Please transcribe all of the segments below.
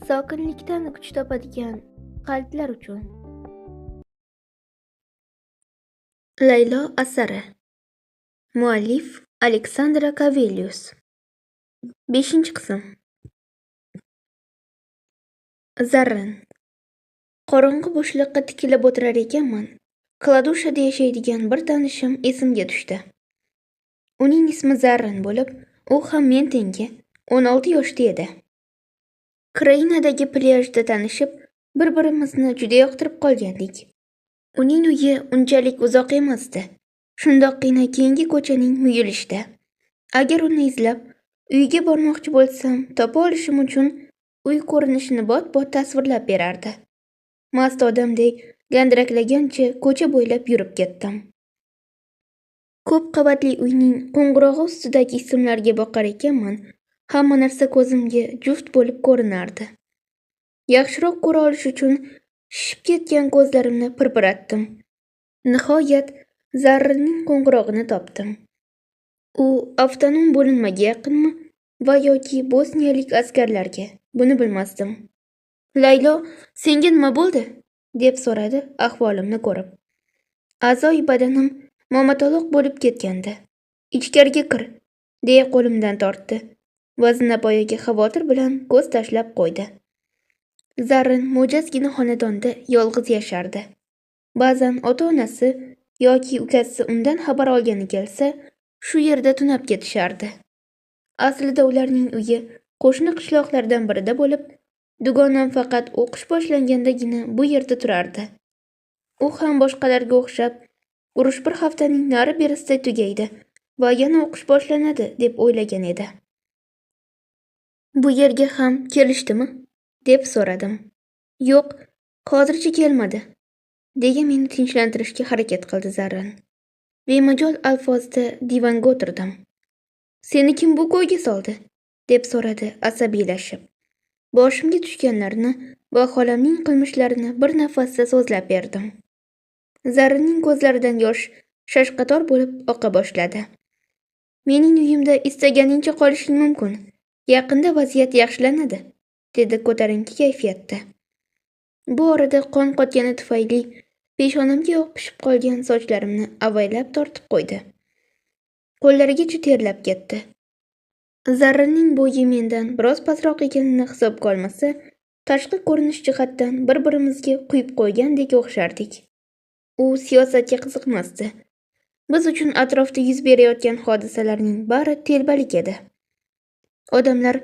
Sokinlikdan kuch topadigan qalblar uchun. Laylo asari. Muallif Aleksandra Kavelius. 5-qism. Zarrin. Qorong'i bo'shliqqa tikilib o'tirar ekanman, Kladushada yashaydigan bir tanishim esimga tushdi. Uning ismi Zarrin bo'lib, u ham men tengi 16 yoshda edi. Krainadagi plyajda tanishib, bir-birimizni juda yoqtirib qolgandik. Uning uyi unchalik uzoq emasdi. Shundoqqina keyingi ko'chaning muyulishida. Agar uni izlab, uyiga bormoqchi bo'lsam, topa olishim uchun uy ko'rinishini bot-bot tasvirlab berardi. Mast odamdek gandiraklagancha ko'cha bo'ylab yurib ketdim. Ko'p qavatli uyning qo'ng'irog'i ustidagi ismlarga boqar ekanman, hamma narsa ko'zimga juft bo'lib ko'rinardi. Yaxshiroq ko'ra olish uchun shishib ketgan ko'zlarimni pirpiratdim. Nihoyat Zarrinning qo'ng'irog'ini topdim. U avtonom bo'linmaga yaqinmi va yoki bosniyalik askarlarga, buni bilmasdim. "Laylo, senga nima bo'ldi?" deb so'radi ahvolimni ko'rib. A'zoyi badanim momataloq bo'lib ketgandi. "Ichkariga kir", deya qo'limdan tortdi va zinapoyaga xavotir bilan ko'z tashlab qo'ydi. Zarrin mo'jazgina xonadonda yolg'iz yashardi. Ba'zan ota-onasi yoki ukasi undan xabar olgani kelsa, shu yerda tunab ketishardi. Aslida ularning uyi qo'shni qishloqlardan birida bo'lib, dugonam faqat o'qish boshlangandagina bu yerda turardi. U ham boshqalarga o'xshab, urush bir haftaning nari berisida tugaydi va yana o'qish boshlanadi deb o'ylagan edi. "Bu yerga ham kelishdimi?" deb so'radim. "Yo'q, hozircha kelmadi", deya meni tinchlantirishga harakat qildi Zarrin. Bemajol alfozda divanga o'tirdim. "Seni kim bu ko'yga soldi?" deb so'radi asabiylashib. Boshimga tushganlarni va xolamning qilmishlarini bir nafasda so'zlab berdim. Zarrinning ko'zlaridan yosh shashqator bo'lib oqa boshladi. "Mening uyimda istaganingcha qolishing mumkin. Yaqinda vaziyat yaxshilanadi", dedi ko'tarinki kayfiyatda. Bu orada qon qotgani tufayli peshonamga yopishib qolgan sochlarimni avaylab tortib qo'ydi. Qo'llarigacha terlab ketdi. Zarrinning bo'yi mendan biroz pastroq ekanini hisobga olmasa, tashqi ko'rinish jihatdan bir-birimizga quyib qo'ygandek o'xshardik. U siyosatga qiziqmasdi. Biz uchun atrofda yuz berayotgan hodisalarning bari telbalik edi. Odamlar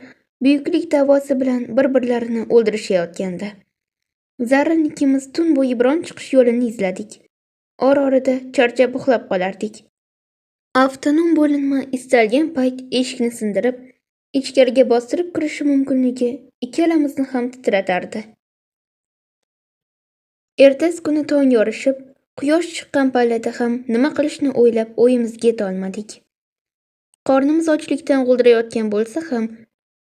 buyuklik da'vosi bilan bir-birlarini o'ldirishayotgandi. Zarrin ikkimiz tun bo'yi biron chiqish yo'lini izladik. Ora-orada charchab uxlab qolardik. Avtonom bo'linma istalgan payt eshikni sindirib, ichkariga bostirib kirishi mumkinligi ikkalamizni ham titratardi. Ertasi kuni tong yorishib, quyosh chiqqan pallada ham nima qilishni o'ylab o'yimizga yeta olmadik. Qornimiz ochlikdan g'uldirayotgan bo'lsa ham,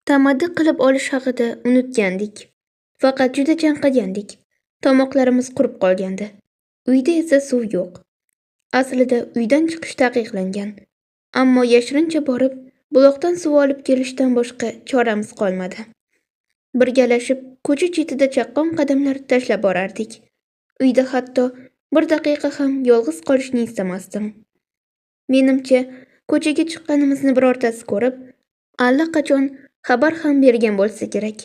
tamaddi qilib olish haqida unutgandik. Faqat juda chanqagandik. Tomoqlarimiz qurib qolgandi. Uyda esa suv yo'q. Aslida uydan chiqish taqiqlangan. Ammo yashirincha borib, buloqdan suv olib kelishdan boshqa choramiz qolmadi. Birgalashib ko'cha chetida chaqqon qadamlar tashlab borardik. Uyda hatto bir daqiqa ham yolg'iz qolishni istamasdim. Menimcha, ko'chaga chiqqanimizni birortasi ko'rib, allaqachon xabar ham bergan bo'lsa kerak.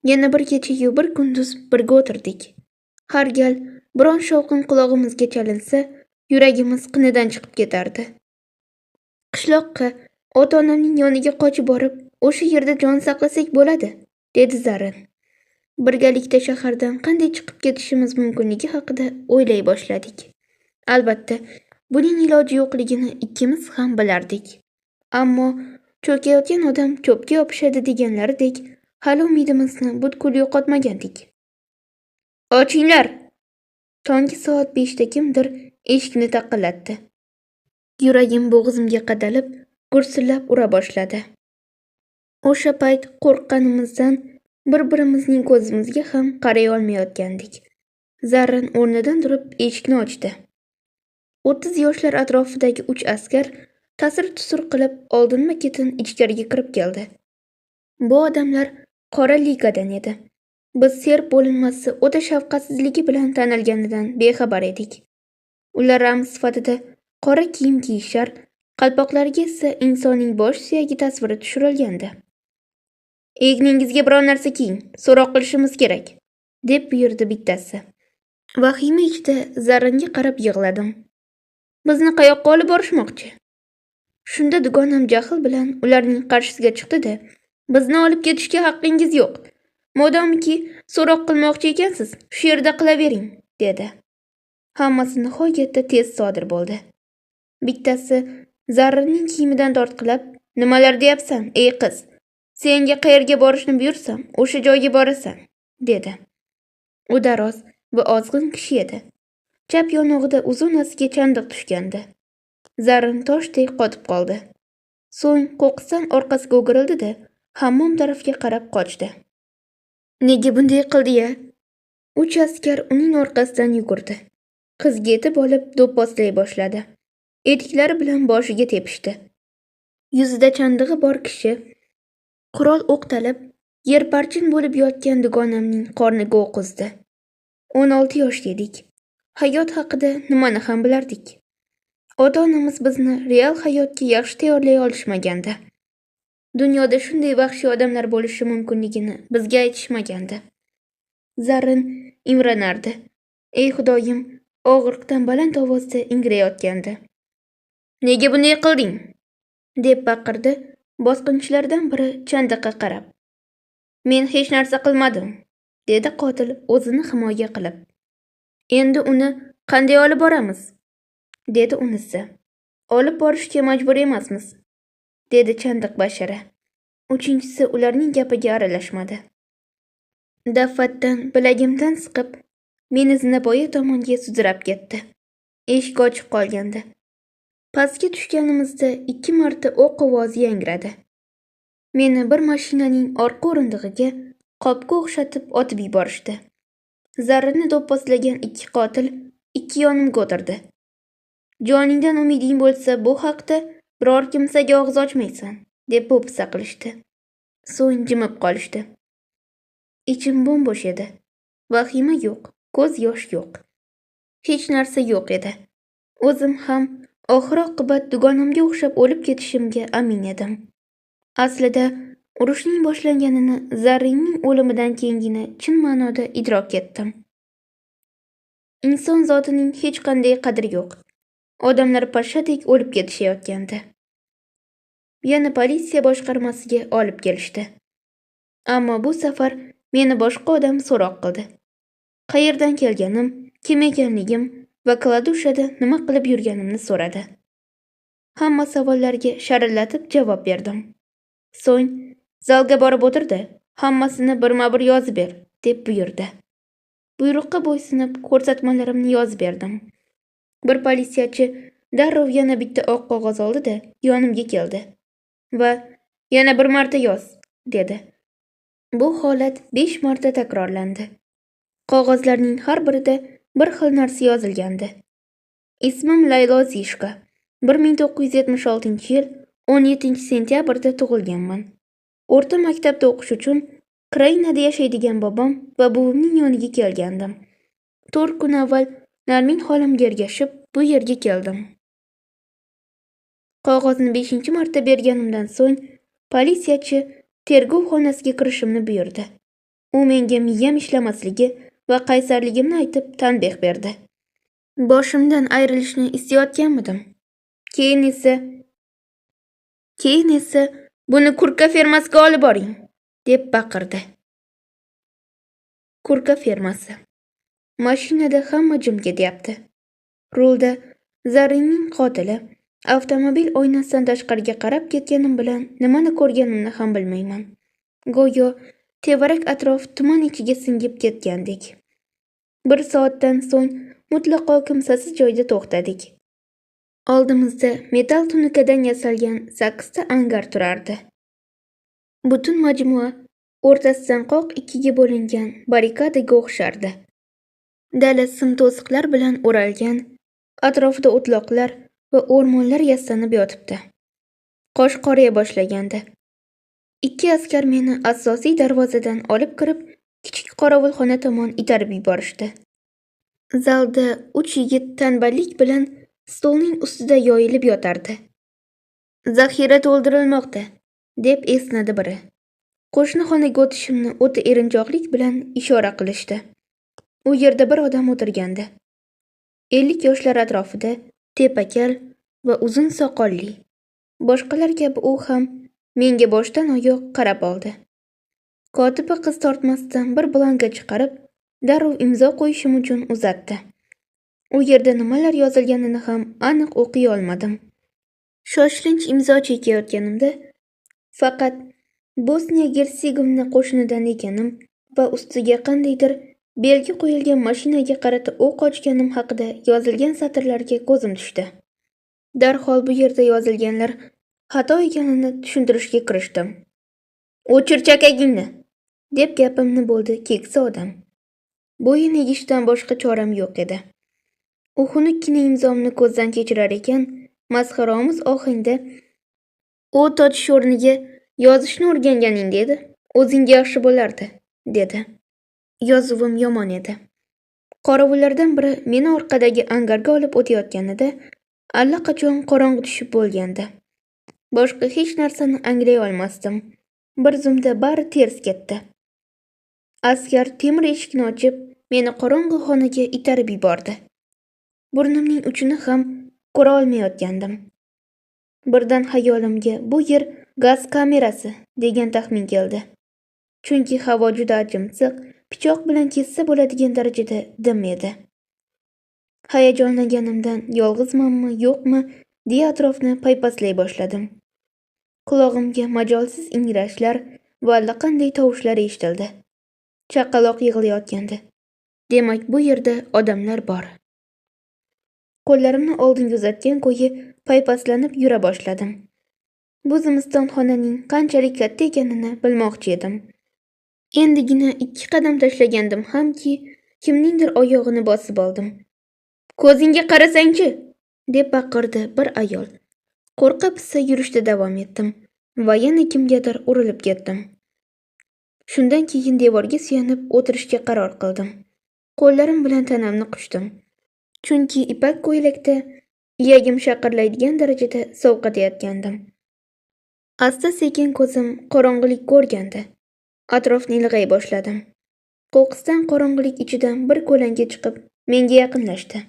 Yana bir kecha-yu bir kunduz birga o'tirdik. Har gal biron shovqin qulog'imizga chalinsa, yuragimiz qinidan chiqib ketardi. "Qishloqqa, ota-onamning yoniga qochib borib, o'sha yerda jon saqlasak bo'ladi", dedi Zarrin. Birgalikda shahardan qanday chiqib ketishimiz mumkinligi haqida o'ylay boshladik. Albatta, buning iloji yo'qligini ikkimiz ham bilardik. Ammo cho'kayotgan odam cho'pga yopishadi deganlaridek, hali umidimizni butkul yo'qotmagandik. "Ochinglar!" Tonggi soat 5 da kimdir eshikni taqillatdi. Yuragim bo'g'zimga qadalib, gursillab ura boshladi. O'sha payt qo'rqqanimizdan bir-birimizning ko'zimizga ham qaray olmayotgandik. Zarrin o'rnidan turib eshikni ochdi. 30 yoshlar atrofidagi 3 askar tasir-tusur qilib oldinma-ketin ichkariga kirib keldi. Bu odamlar qora ligadan edi. Biz serb bo'linmasi o'ta shafqatsizligi bilan tanilganidan bexabar edik. Ular ramz sifatida qora kiyim kiyishar, qalpoqlariga esa insonning bosh suyagi tasviri tushirilgandi. Egningizga biror narsa kiying, so'roq qilishimiz kerak, deb buyurdi bittasi. Vahima ichida Zarringa qarab yig'ladim. Bizni qayoqqa olib borishmoqchi? Shunda dugonam jahl bilan ularning qarshisiga chiqdi-da, bizni olib ketishga haqqingiz yo'q. Modomiki so'roq qilmoqchi ekansiz, shu yerda qilavering, dedi. Hammasi nihoyatda tez sodir bo'ldi. Bittasi Zarrinning kiyimidan tortqilab, nimalar deyapsan, ey qiz? Senga qayerga borishni buyursam, o'sha joyga borasan, dedi. U daroz va ozg'in kishi edi. Chap yonog'ida uzunasiga chandiq tushgandi. Zarrin toshdek qotib qoldi. So'ng qo'qqisdan orqasiga o'girildi-da, hammom tarafga qarab qochdi. Nega bunday qildi-ya? Uch askar uning orqasidan yugurdi. Qizga yetib olib do'pposlay boshladi. Etiklari bilan boshiga tepishdi. Yuzida chandig'i bor kishi qurol o'qtalib, yerparchin bo'lib yotgan dugonamning qorniga o'qizdi. 16 yoshda edik. Hayot haqida nimani ham bilardik. Ota-onamiz bizni real hayotga yaxshi tayyorlay olishmagandi. Dunyoda shunday vahshiy odamlar bo'lishi mumkinligini bizga aytishmagandi. Zarrin imranardi. Ey Xudoyim, og'riqdan baland ovozda ingrayotgandi. Nega bunday qilding? Deb baqirdi bosqinchilardan biri chandiqqa qarab. Men hech narsa qilmadim, dedi qotil o'zini himoya qilib. Endi uni qanday olib boramiz? Dedi unisi. Olib borishga majbur emasmiz, dedi chandiq bashara. Uchinchisi ularning gapiga aralashmadi. Daf'atdan bilagimdan siqib, meni zinapoya tomonga sudrab ketdi. Eshik ochiq qolgandi. Pastga tushganimizda 2 marta o'q ovozi yangradi. Meni bir mashinaning orqa o'rindig'iga qopga o'xshatib otib yuborishdi. Zarrini do'pposlagan 2 qotil ikki yonimga o'tirdi. Joningdan umiding bo'lsa, bu haqda biror kimsaga og'iz ochmaysan, deb po'pisa qilishdi. So'ng jimib qolishdi. Ichim bo'm-bo'sh edi. Vahima yo'q, ko'z yosh yo'q. Hech narsa yo'q edi. O'zim ham oxir oqibat dugonamga o'xshab o'lib ketishimga amin edim. Aslida urushning boshlanganini Zarrinning o'limidan keyingina chin ma'noda idrok etdim. Inson zotining hech qanday qadri yo'q. Odamlar pashshadek o'lib ketishayotgandi. Yana politsiya boshqarmasiga olib kelishdi. Ammo bu safar meni boshqa odam so'roq qildi. Qayerdan kelganim, kim ekanligim va Kladushada nima qilib yurganimni so'radi. Hamma savollarga sharillatib javob berdim. So'ng zalga borib o'tirdi, hammasini birma-bir yozib ber, deb buyurdi. Buyruqqa bo'ysunib ko'rsatmalarimni yozib berdim. Bir politsiyachi darrov yana bitta oq qog'oz oldi-da, yonimga keldi va yana bir marta yoz, dedi. Bu holat 5 marta takrorlandi. Qog'ozlarning har birida bir xil narsa yozilgandi. Ismim Laylo Zishka. 1976-yil 17-sentyabrda tug'ilganman. O'rta maktabda o'qish uchun Ukrainada yashaydigan bobom va buvimning yoniga kelgandim. 4 kun avval Narmin xolamga ergashib bu yerga keldim. Qog'ozni 5-marta berganimdan so'ng politsiyachi tergov xonasiga kirishimni buyurdi. U menga miyam ishlamasligi va qaysarligimni aytib tanbeh berdi. Boshimdan ayrilishni istayotganmidim. Keyin esa buni kurka fermasiga olib boring, deb baqirdi. Kurka fermasi. Mashinada hamma jim ketyapti. Rulda Zarrinning qotili avtomobil oynasidan tashqariga qarab ketganim bilan nimani ko'rganimni ham bilmayman. Go'yo tevarak atrof tuman ichiga singib ketgandek. Bir soatdan so'ng mutlaqo kimsasiz joyda to'xtadik. Oldimizda metal tunukadan yasalgan 8 ta angar turardi. Butun majmua o'rtasidan qoq ikkiga bo'lingan barrikadaga o'xshardi. Dala sim to'siqlar bilan o'ralgan, atrofida o'tloqlar va o'rmonlar yastanib yotibdi. Qosh qoraya boshlagandi. 2 askar meni asosiy darvozadan olib kirib, kichik qorovulxona tomon itarib yuborishdi. Zalda 3 yigit tanballik bilan stolning ustida yoyilib yotardi. Zaxira to'ldirilmoqda, deb esnadi biri. Qo'shni xonaga o'tishimni o'ta erinchoqlik bilan ishora qilishdi. U yerda bir odam o'tirgandi. 50 yoshlar atrofida, tepakal va uzun soqolli. Boshqalar kabi u ham menga boshdan oyoq qarab oldi. Kotiba qiz tortmasdan bir blanka chiqarib, darrov imzo qo'yishim uchun uzatdi. U yerda nimalar yozilganini ham aniq o'qiy olmadim. Shoshilinch imzo chekayotganimda faqat Bosniya Gersegovina qo'shinidan ekanim va ustiga qandaydir belgi qo'yilgan mashinaga qarata o'q ochganim haqida yozilgan satrlarga ko'zim tushdi. Darhol bu yerda yozilganlar xato ekanini tushuntirishga kirishdim. "O'chir chakagingni!" deb gapimni bo'ldi keksa odam. Bo'yin egishdan boshqa choram yo'q edi. U xunukkina imzomni ko'zdan kechirar ekan, masxaromuz ohangda "O't ochish o'rniga yozishni o'rganganingda edi, o'zingga yaxshi bo'lardi", dedi. Yozuvim yomon edi. Qorovullardan biri meni orqadagi angarga olib o'tayotganida allaqachon qorong'i tushib bo'lgandi. Boshqa hech narsani anglay olmasdim. Bir zumda bari ters ketdi. Askar temir eshikni ochib, meni qorong'i xonaga itarib yubordi. Burnimning uchini ham ko'ra olmayotgandim. Birdan xayolimga bu yer gaz kamerasi degan taxmin keldi. Chunki havo juda ajimsiq, pichoq bilan kessa bo'ladigan darajada dim edi. Hayajonlanganimdan yolg'izmanmi, yo'qmi deya atrofni paypaslay boshladim. Qulog'imga majolsiz ingrashlar va allaqanday tovushlar eshitildi. Chaqaloq yig'layotgandi. Demak, bu yerda odamlar bor. Qo'llarimni oldinga uzatgan ko'yi paypaslanib yura boshladim. Bu zimistonxonaning qanchalik katta ekanini bilmoqchi edim. Endigina 2 qadam tashlagandim hamki, kimningdir oyog'ini bosib oldim. "Ko'zingga qarasangchi!" deb baqirdi bir ayol. Qo'rqa-pisa yurishda davom etdim va yana kimgadir urilib ketdim. Shundan keyin devorga suyanib o'tirishga qaror qildim. Qo'llarim bilan tanamni quchdim. Chunki ipak ko'ylakda iyagim shaqirlaydigan darajada sovqotayotgandim. Asta-sekin ko'zim qorong'ilik ko'rgandi. Atrofni ilg'ay boshladim. Qo'qqisdan qorong'ilik ichidan bir ko'lanka chiqib menga yaqinlashdi.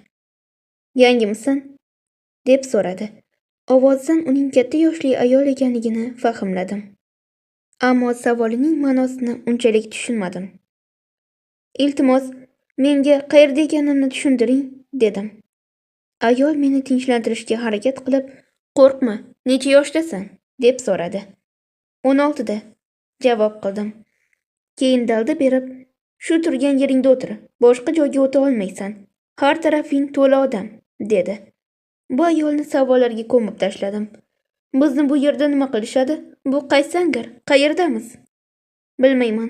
"Yangimisan?" deb so'radi. Ovozdan uning katta yoshli ayol ekanligini fahmladim. Ammo savolining ma'nosini unchalik tushunmadim. "Iltimos, menga qayerda ekanimni tushuntiring", dedim. Ayol meni tinchlantirishga harakat qilib, "Qo'rqma, necha yoshdasan?" deb so'radi. 16da javob qildim. Keyin dalda berib, "Shu turgan yeringda o'tir, boshqa joyga o'ta olmaysan. Har tarafing to'la odam", dedi. Bu ayolni savollarga ko'mib tashladim. "Bizni bu yerda nima qilishadi? Bu qaysi angar? Qayerdamiz?" "Bilmayman.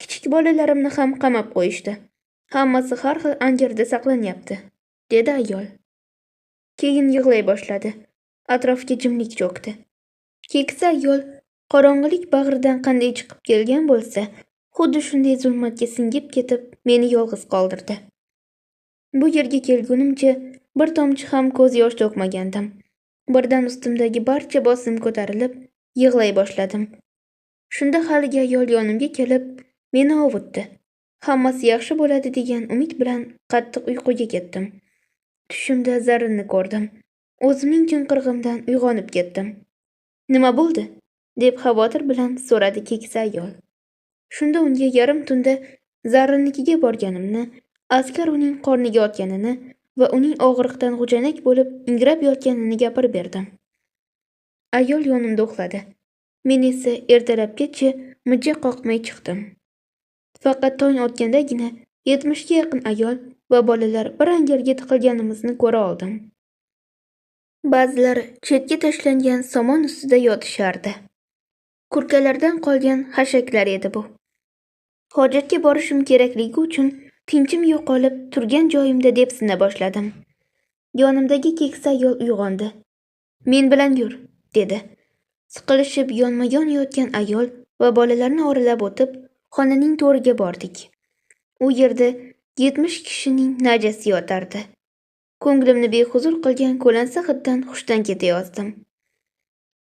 Kichik bolalarimni ham qamab qo'yishdi. Hammasi har xil angarda saqlanyapti", dedi ayol. Keyin yig'lay boshladi. Atrofga jimlik cho'kdi. Keksa ayol qorong'ilik bag'ridan qanday chiqib kelgan bo'lsa, xuddi shunday zulmatga singib ketib, meni yolg'iz qoldirdi. Bu yerga kelgunimcha bir tomchi ham ko'z yosh to'kmagandim. Birdan ustimdagi barcha bosim ko'tarilib, yig'lay boshladim. Shunda haligi ayol yonimga kelib, meni ovutdi. Hammasi yaxshi bo'ladi degan umid bilan qattiq uyquga ketdim. Tushimda Zarrinni ko'rdim. O'zimning chinqirig'imdan uyg'onib ketdim. "Nima bo'ldi?" deb xavotir bilan so'radi keksa ayol. Shunda unga yarim tunda Zarrinnikiga borganimni, askar uning qorniga otganini va uning og'riqdan g'ujanak bo'lib ingrab yotganini gapirib berdim. Ayol yonimda uxladi. Men esa ertalabgacha mijja qoqmay chiqdim. Faqat tong otgandagina 70 ga yaqin ayol va bolalar bir angarga tiqilganimizni ko'ra oldim. Ba'zilari chetga tashlangan somon ustida yotishardi. Kurkalardan qolgan xashaklar edi bu. Hojatga borishim kerakligi uchun tinchim yo'qolib turgan joyimda depsina boshladim. Yonimdagi keksa ayol uyg'ondi. "Men bilan yur", dedi. Siqilishib yonma-yon yotgan ayol va bolalarni oralab o'tib, xonaning to'riga bordik. U yerda 70 kishining najasi yotardi. Ko'nglimni behuzur qilgan ko'lansa hiddan hushdan ketayozdim.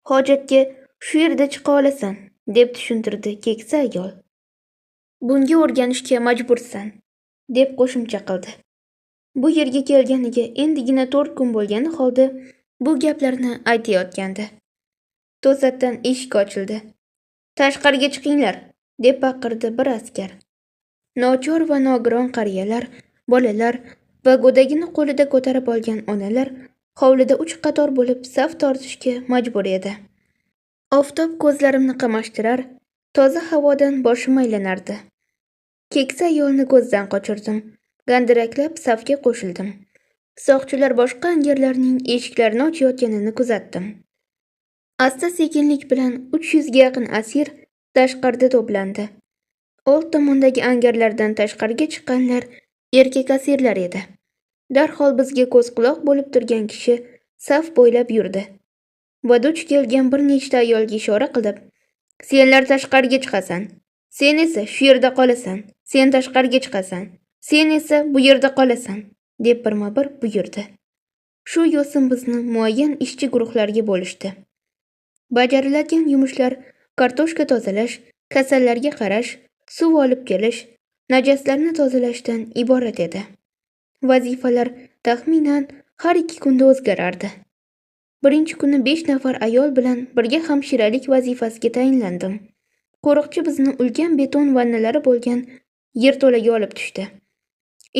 Hojatga shu yerda chiqa olasan, deb tushuntirdi keksa ayol. Bunga o'rganishga majbursan, deb qo'shimcha qildi. Bu yerga kelganiga endigina 4 kun bo'lgani holda bu gaplarni aytayotgandi. To'satdan eshik ochildi. Tashqariga chiqinglar, deb baqirdi bir askar. Nochor va nogiron qariyalar, bolalar va go'dagini qo'lida ko'tarib olgan onalar hovlida 3 qator bo'lib saf tortishga majbur edi. Oftob ko'zlarimni qamashtirar, toza havodan boshim aylanardi. Keksa ayolni ko'zdan qochirdim. Gandiraklab safga qo'shildim. Soqchilar boshqa angarlarning eshiklarini ochayotganini kuzatdim. Asta-sekinlik bilan 300 ga yaqin asir tashqarida to'plandi. Old tomondagi angarlardan tashqariga chiqqanlar erkak asirlar edi. Darhol bizga ko'z-quloq bo'lib turgan kishi saf bo'ylab yurdi. Va duch kelgan bir nechta ayolga ishora qilib, "Senlar tashqariga chiqasan. Sen esa shu yerda qolasan. Sen tashqariga chiqasan. Sen esa bu yerda qolasan", deb birma-bir buyurdi. Shu yo'sin bizni muayyan ishchi guruhlarga bo'lishdi. Bajariladigan yumushlar kartoshka tozalash, kasallarga qarash, suv olib kelish, najoslarni tozalashdan iborat edi. Vazifalar taxminan har 2 kunda o'zgarardi. Birinchi kuni 5 nafar ayol bilan birga hamshiralik vazifasiga tayinlandim. Qo'riqchi bizni ulkan beton vannalari bo'lgan yerto'laga olib tushdi.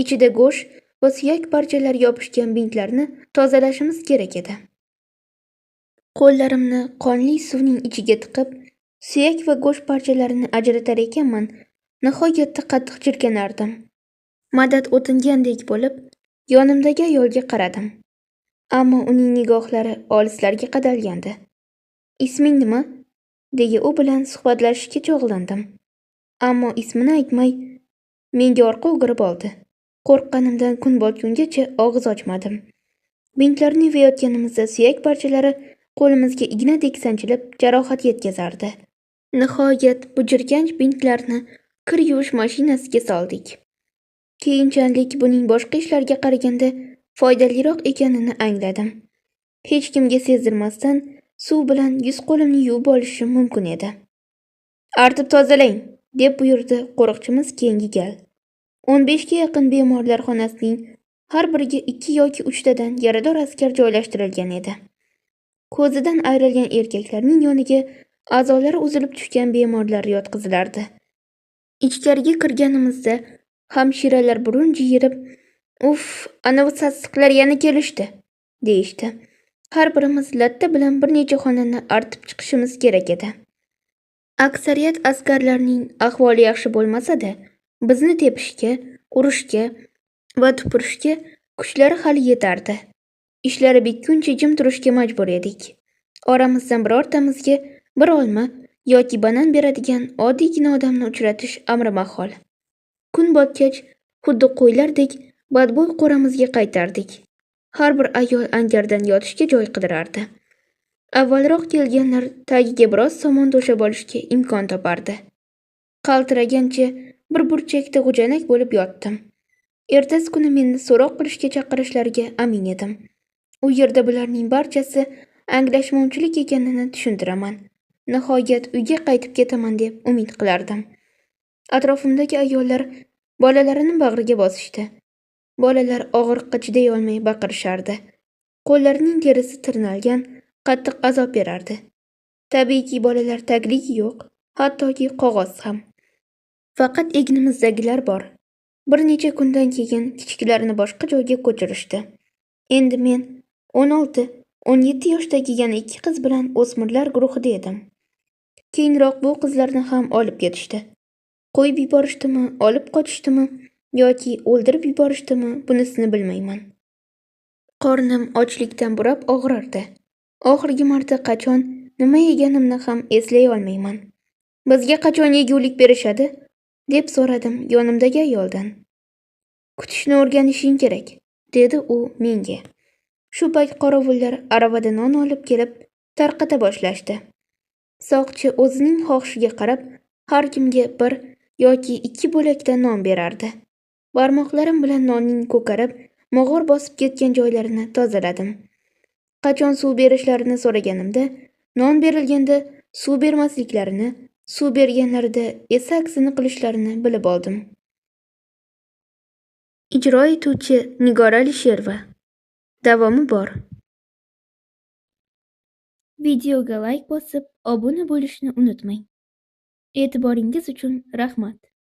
Ichida go'sht va suyak parchalari yopishgan bintlarni tozalashimiz kerak edi. Qo'llarimni qonli suvning ichiga tiqib, suyak va go'sht parchalarini ajratar ekanman, nihoyatda qattiq jirkanardim. Madad o'tingandek bo'lib, yonimdagi ayolga qaradim. Ammo uning nigohlari olislarga qadalgandi. "Isming nima?" deya u bilan suhbatlashishga chog'landim. Ammo ismini aytmay, menga orqa o'girib oldi. Qo'rqqanimdan kun botgungacha og'iz ochmadim. Bintlarni yuvayotganimizda suyak parchalari qo'limizga ignadek sanchilib jarohat yetkazardi. Nihoyat bu jirkanch bintlarni kir yuvish mashinasiga soldik. Keyinchalik buning boshqa ishlarga qaraganda foydaliroq ekanini angladim. Hech kimga sezdirmasdan suv bilan yuz qo'limni yuvib olishim mumkin edi. "Artib tozalang", deb buyurdi qo'riqchimiz keyingi gal. 15 ga yaqin bemorlar xonasining har biriga 2 yoki 3 tadan yarador askar joylashtirilgan edi. Ko'zidan ayrilgan erkaklarning yoniga a'zolari uzilib tushgan bemorlar yotqizilardi. Ichkariga kirganimizda hamshiralar burun jiyirib, "Uf, anavi sassiqlar yana kelishdi", deyishdi. Har birimiz latta bilan bir necha xonani artib chiqishimiz kerak edi. Aksariyat askarlarning ahvoli yaxshi bo'lmasa-da, bizni tepishga, urishga va tupurishga kuchlari hali yetardi. Ishlari bitguncha jim turishga majbur edik. Oramizdan birortamizga bir olma yoki banan beradigan oddiygina odamni uchratish amri mahol. Kun botgach, xuddi qo'ylardek badbo'y qo'ramizga qaytardik. Har bir ayol angardan yotishga joy qidirardi. Avvalroq kelganlar tagiga biroz somon to'shab olishga imkon topardi. Qaltiragancha bir burchakda g'ujanak bo'lib yotdim. Ertasi kuni meni so'roq qilishga chaqirishlariga amin edim. U yerda bularning barchasi anglashmovchilik ekanini tushuntiraman. Nihoyat uyga qaytib ketaman deb umid qilardim. Atrofimdagi ayollar bolalarini bag'riga bosishdi. Bolalar og'riqqa chiday olmay baqirishardi. Qo'llarining terisi tirnalgan, qattiq azob berardi. Tabiiyki bolalar tagligi yo'q, hattoki qog'oz ham. Faqat egnimizdagilar bor. Bir necha kundan keyin kichiklarni boshqa joyga ko'chirishdi. Endi men 16-17 yoshdagi yana 2 qiz bilan o'smirlar guruhida edim. Keyinroq bu qizlarni ham olib ketishdi. Qo'yib yuborishdimi, olib qochishdimi yoki o'ldirib yuborishdimi, bunisini bilmayman. Qornim ochlikdan burab og'rirdi. Oxirgi marta qachon nima yeganimni ham eslay olmayman. "Bizga qachon yegulik berishadi?" deb so'radim yonimdagi ayoldan. "Kutishni o'rganishing kerak", dedi u menga. Shu payt qorovullar aravada non olib kelib tarqata boshlashdi. Soqchi o'zining xohishiga qarab har kimga 1 yoki 2 bo'lakdan non berardi. Barmoqlarim bilan nonning ko'karib, mog'or bosib ketgan joylarini tozaladim. Qachon suv berishlarini so'raganimda, non berilganda suv bermasliklarini, suv berganlarida esa aksini qilishlarini bilib oldim. Ijro etuvchi Nigora Alisherova. Davomi bor. Videoga layk bosib, obuna bo'lishni unutmang. E'tiboringiz uchun rahmat.